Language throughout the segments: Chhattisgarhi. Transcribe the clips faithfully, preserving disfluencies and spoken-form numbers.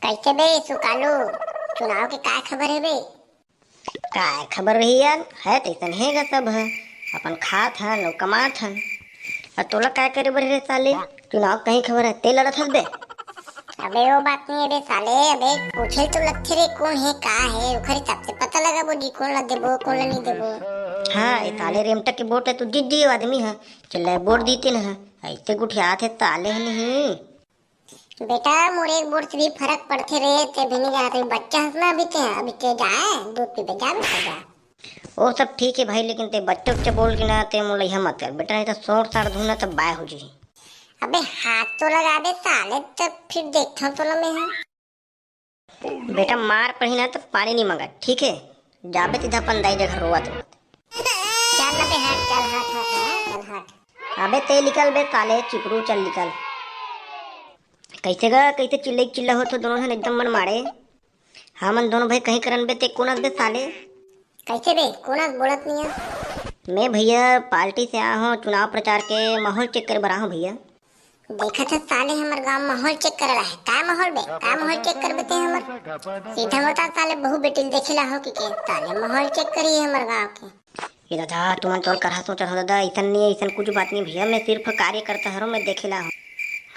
कैसे बे सुकालू, चुनाव के काय खबर हे बे? काय खबर रही यार, हे तइसन हे गा सब ह, अपन खात हन अउ कमात हन। अउ तोला काय करे बर हे रे साले? चुनाव के कहीं खबर हे, तें लड़त हस बे? अबे वो बात नहीं हे बे साले, अबे पूछे तो लगथे रे, कोन हे का हे, ओखरे हिसाब से पता लगाबो जी, कोन ला देबो कोन ला नहीं देबो। हाँ, ए साले रेमटक के वोट हे, तू जीत जियो आदमी ह, चल वोट दीते न ह, ऐसे गुठियात हे साले ह नहीं। बेटा, मोर एक वोट से भी फरक पड़थे रे, तें भी नहीं जानत, अभी बच्चा हस ना, अभी तें, अभी तें जाए दूध पीबे, जा बेटा जा। ओ सब ठीक हे भाई, लेकिन तें बच्चा उच्चा बोल के ना तें मोला इहाँ मत कर बेटा, नहीं तो सोट साट दूँ ना त बाय हो जाही। अबे हाथ तो लगा दे साले, तब फिर देखथों तोला मैं ह। बेटा मार पड़ही ना त पानी नहीं मंगा, ठीक हे? जाबे सीधा अपन दाई जगह रोवत रोवत। चल ना बे हट, चल हट, हट, हट, चल हट। अबे तें निकल बे साले चिपरू, चल निकल। कैसे गा, कैसे चिल्लई चिल्ला होत हो दोनों झन एकदम मन मारे। हमन दोनों भाई कहीं करन बे, तें कोन अस बे साले? कैसे बे, कोन अस, बोलत नहीं हे? मैं भैया पार्टी से आया हूँ, चुनाव प्रचार के माहौल चेक करे बर आया हूँ भैया। देखत हस साले हमर गांव माहौल चेक करे ला हे। काय माहौल बे? काय माहौल चेक करबे तें हमर? सीधा बता साले, बहू बेटी ल देखे ला हो कि के? साले माहौल चेक करी हमर गांव के। ए दादा, तुमन तोल करहा सोचत हो दादा, अइसन नहीं, अइसन कुछ बात नहीं भैया, मैं सिर्फ कार्यकर्ता हरो, मैं देखे ला हूँ।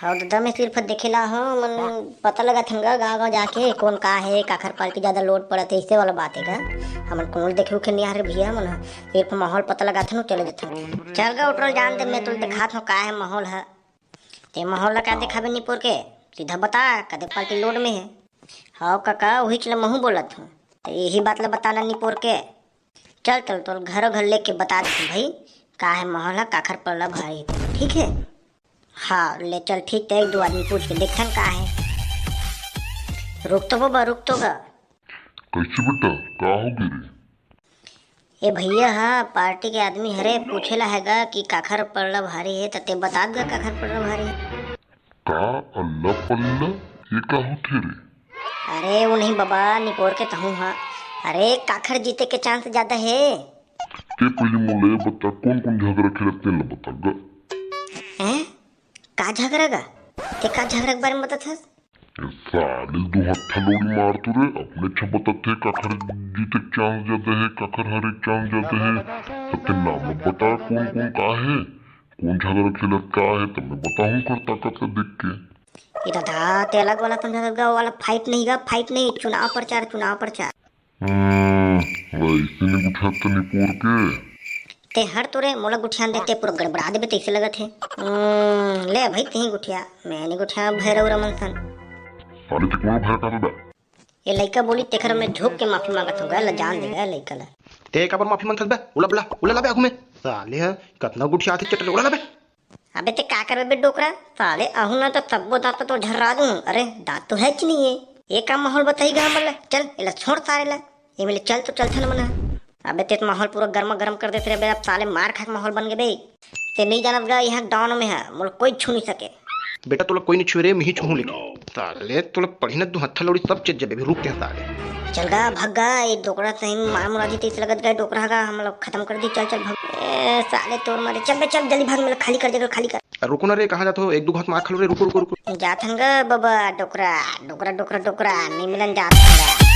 हव दादा, मैं सिर्फ देखे ला हूँ, मन पता लगात हन गा गाँव गाँव जाके, कोन का हे, काखर पार्टी ज्यादा लोड पड़त हे, इसे वाला बात हे गा। हमन कोनो ल देखे उखे नहीं आ रहे भैया, मन सिर्फ माहौल पता लगात हन, चले जात हन। चल गा उठरल जान दे, मैं तोल दिखात हूँ का हे माहौल ह। तें माहौल ला का देखाबे निपोर के? सीधा बता, कदे पार्टी लोड में हे? हव कका, उहीच ला महूँ बोलत हूँ। त यही बात ला बता ना निपोर के। चल, चल, तोर घरो घर लेके बता देथन भाई, का हे माहौल ह, काखर पड़ला भारी हे, ठीक हे? हाँ, ले चल, ठीक, त एक दो आदमी पूछ के देखथन का हे। रुक तो बबा, रुक तो गा। कैसे बेटा, का हो गे रे? ए भैया ह, पार्टी के आदमी हरे, पूछे ला हे गा कि काखर पड़ला भारी हे, त तें बता गा काखर पड़ला भारी हे। का अल्ला पल्ला? ये का होथे रे? अरे वो नहीं बबा, निपोर के तहूँ ह। अरे काखर जीते के चांस ज्यादा हे। तें पहली मोला ये बता, कोन कोन झगरा खेलत तेन ला बता गा। हैं? का झगरा गा? तें का झगरा के बारे में बतात हस? ए साले, दू हत्था लौड़ी मार तू रे, अपने अच्छा बतात हे, काखर जीते के चांस ज्यादा हे, काखर हारे के चांस ज्यादा हे। त तें नाम बता, कोन कोन का हे, कोन झगरा खेलत का हे, तब मैं बताहूँ कर ताकत ला देख के। ए दादा, तें अलग वाला समझा गा, वो वाला फाइट नहीं गा, फाइट नहीं, चुनाव प्रचार, चुनाव प्रचार। हम्म, वैसे नहीं गुठियात निपोर के। तें हट तो रे, मोला गुठियान दे, तें पूरा गड़बड़ा देबे तइसे लगत हे। हम्म, ले भाई तें ही गुठिया, मैं नहीं गुठिया भैरव रमन सन। साले तें कोनो भैरव का बा? ये लइका बोली तेखर मैं झुक के माफी मांगत हूँ, गा ला जान दे गा लइका ला। तें काबर माफी मांगत हस बे? उला बला, उला ला बे आगू में। साले ह, कतना गुठियात हे चट्टे, उला ला बे। अबे तें का करबे बे डोकरा? साले आहू ना तो तब्बो दांत तो झर्रा दूं। अरे दांत तो हेच नहीं हे। ये का माहौल बताही गा हमन ला? चल एला छोड़ सारे ला। ये मिले चल तो चलथन मन। अबे तें तो माहौल पूरा गर्मा गर्म कर देत रे बे। अब साले मार खा के माहौल बन गे बे। तें नहीं जानत गा यहाँ डाउन में हे, मोला कोई छू नहीं सके। बेटा तोला कोई नहीं छुए रे, मिही छूहूं लेकिन। साले तोला पढ़ी ना दू हत्था लौड़ी सब चीज जबे भी रुक के साले। चल गा, भाग गा, ये डोकरा सही में मार मुरा दी तइसे लगत गा, डोकरा गा, हम लोग खत्म कर दी, चल, चल, भाग। ए, साले तोर मारे, चल बे, चल, जल्दी भाग, मेला खाली कर, जगह खाली कर। अरे रुको ना रे, कहाँ जात हो? एक दो हाथ मार खा लो रे, रुको, रुको, रुको। जात हन गा बाबा, डोकरा, डोकरा, डोकरा, डोकरा, नहीं मिलन जात हन गा।